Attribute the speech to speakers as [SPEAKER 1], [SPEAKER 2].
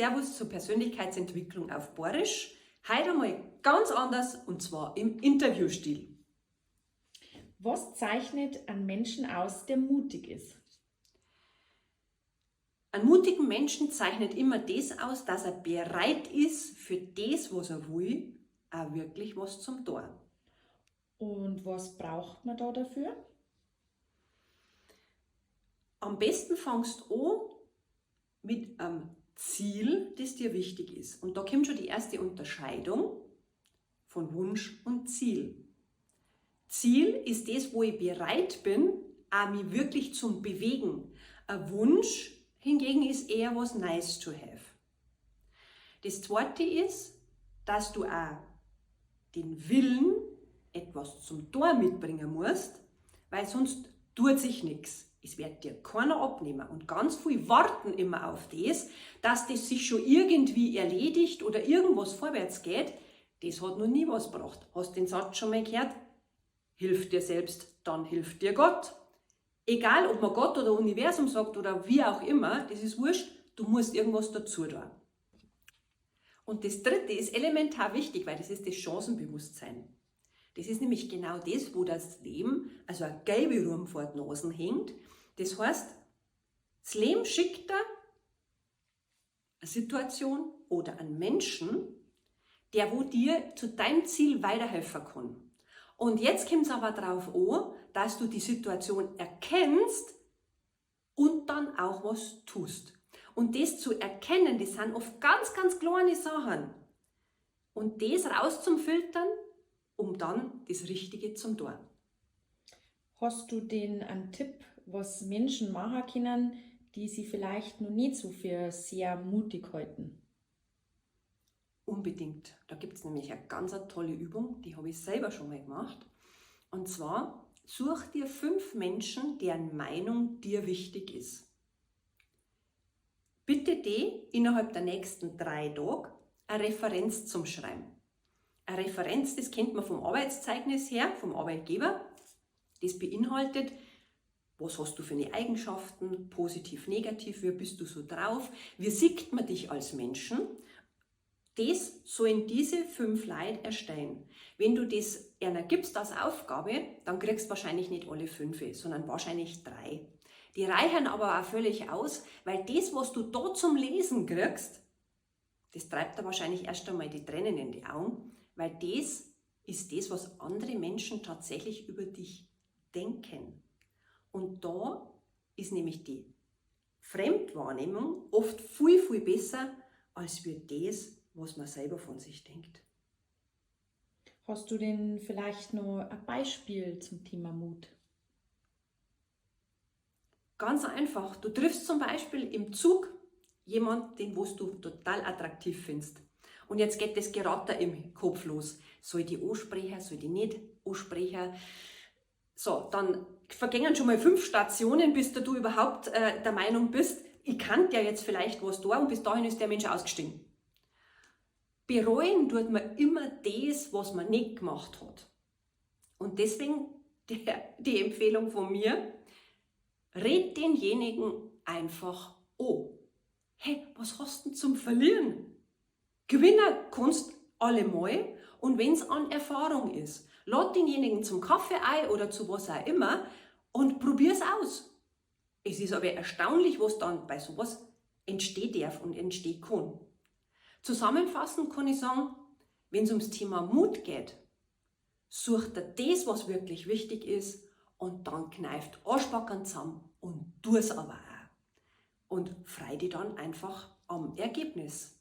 [SPEAKER 1] Servus zur Persönlichkeitsentwicklung auf Boarisch. Heute einmal ganz anders und zwar im Interviewstil.
[SPEAKER 2] Was zeichnet einen Menschen aus, der mutig ist?
[SPEAKER 1] Einen mutigen Menschen zeichnet immer das aus, dass er bereit ist, für das, was er will, auch wirklich was zum tun.
[SPEAKER 2] Und was braucht man da dafür?
[SPEAKER 1] Am besten fangst du an mit einem Ziel, das dir wichtig ist. Und da kommt schon die erste Unterscheidung von Wunsch und Ziel. Ziel ist das, wo ich bereit bin, auch mich wirklich zum Bewegen. Ein Wunsch hingegen ist eher was nice to have. Das zweite ist, dass du auch den Willen, etwas zum Tor mitbringen musst, weil sonst tut sich nichts. Es wird dir keiner abnehmen. Und ganz viel warten immer auf das, dass das sich schon irgendwie erledigt oder irgendwas vorwärts geht. Das hat noch nie was gebracht. Hast den Satz schon mal gehört? Hilf dir selbst, dann hilft dir Gott. Egal, ob man Gott oder Universum sagt oder wie auch immer, das ist wurscht, du musst irgendwas dazu tun. Und das dritte ist elementar wichtig, weil das ist das Chancenbewusstsein. Das ist nämlich genau das, wo das Leben, also ein gelbe Ruhm vor den Nasen hängt. Das heißt, das Leben schickt dir eine Situation oder einen Menschen, der wo dir zu deinem Ziel weiterhelfen kann. Und jetzt kommt es aber darauf an, dass du die Situation erkennst und dann auch was tust. Und das zu erkennen, das sind oft ganz, ganz kleine Sachen. Und das raus zum Filtern, um dann das Richtige zum tun.
[SPEAKER 2] Hast du denn einen Tipp, was Menschen machen können, die sie vielleicht noch nicht so für sehr mutig halten?
[SPEAKER 1] Unbedingt. Da gibt es nämlich eine ganz tolle Übung, die habe ich selber schon mal gemacht. Und zwar, such dir 5 Menschen, deren Meinung dir wichtig ist. Bitte die innerhalb der nächsten 3 Tage eine Referenz zum Schreiben. Eine Referenz, das kennt man vom Arbeitszeugnis her, vom Arbeitgeber. Das beinhaltet, was hast du für eine Eigenschaften, positiv, negativ, wie bist du so drauf, wie sieht man dich als Menschen. Das sollen diese 5 Leute erstellen. Wenn du das einer gibst als Aufgabe, dann kriegst du wahrscheinlich nicht alle 5, sondern wahrscheinlich 3. Die reichen aber auch völlig aus, weil das, was du da zum Lesen kriegst, das treibt da wahrscheinlich erst einmal die Tränen in die Augen, weil das ist das, was andere Menschen tatsächlich über dich denken. Und da ist nämlich die Fremdwahrnehmung oft viel, viel besser, als wir das, was man selber von sich denkt.
[SPEAKER 2] Hast du denn vielleicht noch ein Beispiel zum Thema Mut?
[SPEAKER 1] Ganz einfach. Du triffst zum Beispiel im Zug jemanden, den was du total attraktiv findest. Und jetzt geht das Geratter im Kopf los. Soll ich die ansprechen, soll ich die nicht ansprechen? Dann vergingen schon mal 5 Stationen, bis du überhaupt der Meinung bist, ich kann ja jetzt vielleicht was tun und bis dahin ist der Mensch ausgestiegen. Bereuen tut man immer das, was man nicht gemacht hat. Und deswegen die Empfehlung von mir, red denjenigen einfach an. Hey, was hast du denn zum Verlieren? Gewinner kannst allemal und wenn's an Erfahrung ist. Lad denjenigen zum Kaffee ein oder zu was auch immer und probier's aus. Es ist aber erstaunlich, was dann bei sowas entstehen darf und entstehen kann. Zusammenfassend kann ich sagen, wenn's ums Thema Mut geht, such dir das, was wirklich wichtig ist und dann kneift Arschbacken zusammen und tu's aber auch. Und freu dich dann einfach am Ergebnis.